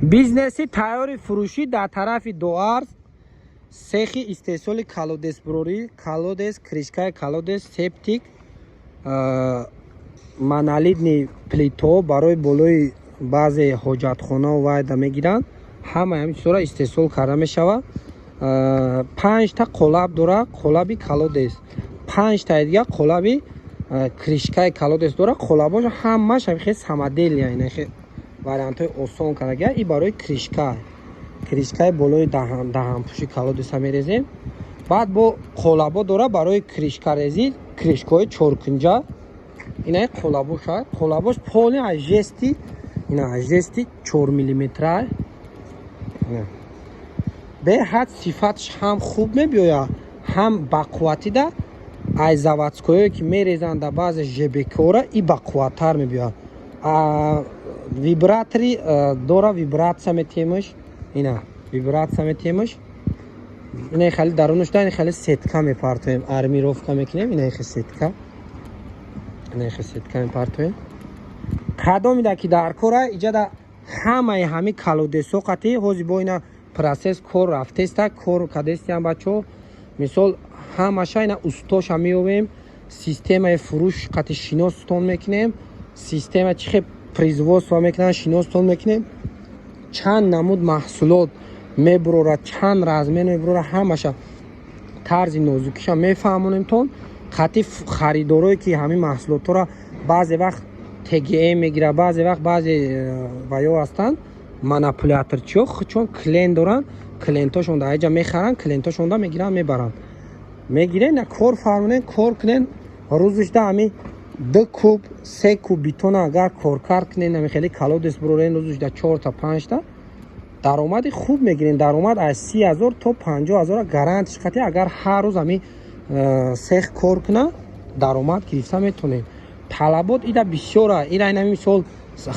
Бизнеси тайёри фурӯшӣ дар тарафи Доарз, сехи истеҳсоли колодезбурорӣ, колодез, крышкаи колодез, септик, монолитный плито барои болои баъзе ҳоҷатхона вайда мегиранд. Ҳамаи ҳамин чизҳоро истеҳсол карда мешавад. Панҷта қолаб дора, қолаби колодез, панҷтаи дига қолаби крышкаи колодез дора. Қолабош ҳамаш ҳамихе самодельный, инахе вариантҳои осон кардага. И барои крышка, крышкаи болои даҳанпӯши колодеса мерезем. Баъд бо қолабо дора барои крышкарезӣ, крышкаҳои чоркунҷа. Инаи қолабоша, қолабош полный аз жести, ина аз жести 4 миллиметра. Беҳад сифатш ҳам хуб мебиёяд, ҳам бақувватида. Ай заводское ки мерезанд дар баъзе ЖБКора, и бақувваттар мебиёяд. Вибратори дора, вибратсия метемаш, ина вибратсия метемаш. Ина хеле дарунаш да, хеле сетка мепартоем, армировка мекунем. Ина хе сетка, ина хе сетка мепартоем. Кадомида ки дар кора, иҷада ҳамаи ҳами колодезҳо қатӣ ҳози бо ина процесс кор рафтеста, кор кадестиям, бачаҳо. Мисол, ҳамаша ина устоша меёвем, системаи фурӯш қати шиностон мекунем, система чӣ хел производство мекунанд, шиностон мекунем, чанд намуд маҳсулот мебурорад, чанд размер мебурорад, ҳамаша тарзи нозукиша мефаҳмонемтон. Қати харидорое ки ҳамин маҳсулотҳоро баъзе вақт ТГМ мегирад, баъзе вақт баъзе ваё ҳастанд, манипуляторчиҳо, чун клиент доранд, клиентошон дар аҷа мехаранд, клиентошонда мегиранд, мебаранд. Мегирен, кор фармонен, кор кунен. Рӯзишда ҳами 2 куб, 3 куб бетона агар коркард кунен, ҳами хеле колодец бурорен, рӯзишда чорта, панҷта даромади хуб мегирен. Даромад аз 30 000 то 50 000 гарантиш қати. Агар ҳар рӯз ҳами сех кор куна, даромад гирифта метонем. Талабот ида бисёра. Ира инами мисол,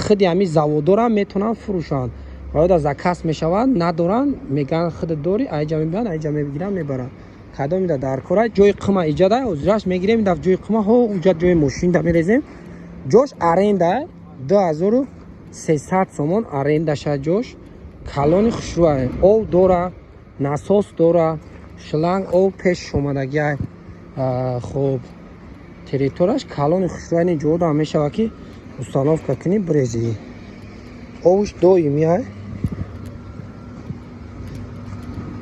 худи ҳами заводорам метавонанд фурӯшанд ва заказ мешавад, надоранд, мегӯянд: «Худат дорӣ?» Айҷа мебиёнд, айҷа мегиранд, мебаранд. Кадом ида дар кора, ҷои қима иҷада ҳозираш мегирем. Ида ҷои қима ҳо, уҷа ҷои мошинда мерезем. Ҷош аренда 2300 сомон арендаша. Ҷош калони хушрӯа, ов дора, насос дора, шланг ов пеш омадагиай. Хоб, территорияш калони хушрӯа. Ин ҷода мешавад ки установка кунӣ, бирезӣ. Овуш доимиай.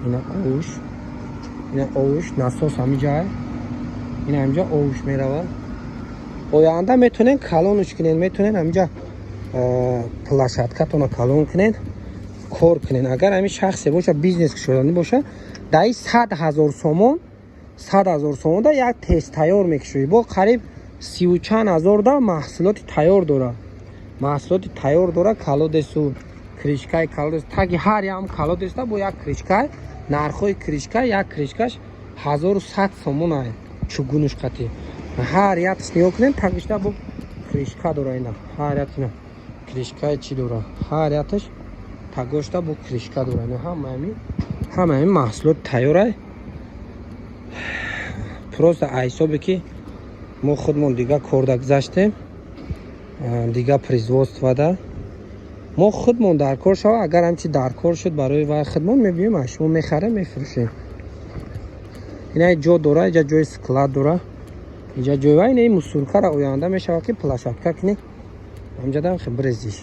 Ина овуш, ина овуш, насос ҳамиҷай, ина ҳамиҷа овуш меравад. Оянда метонен калонуш кунен, метонен ҳамиҷа площадкатона калон кунен, кор кунен. Агар ҳамин шахсе боша, бизнес кушоданӣ боша, даи 100 000 сомон, 100 000 сомон да як тест тайёр мекушоӣ. Бо қариб сиву чанд ҳазор да маҳсулоти тайёр дора, маҳсулоти тайёр дора. Колодезу крышкаи колодез, таги ҳар ям колодезда бо як крышкай. Нархҳои крышка, як крышкаш 1100 сомон ай, чугунуш қати. Ҳар якш нигоҳ кунем, тагишта бо крышка дора. Ина ҳар як ина крышкаи чӣ дора, ҳар якаш тагошта бо крышка дора. Ина ҳамаи маҳсулот тайёрай. Просто ҳисобе ки мо худмон дига корда гузаштем, дига производствода мо худмон дар кор шава. Агар ҳамчи дар кор шуд барои вай, худмон мебиём, аз шумо мехарем, мефурӯшем. Ина ҷо дора, иҷа ҷои склад дора, иҷа ҷои вай. Ина мусуркара оянда мешавад ки площадка кунӣ, ҳамҷадам хе брезиш.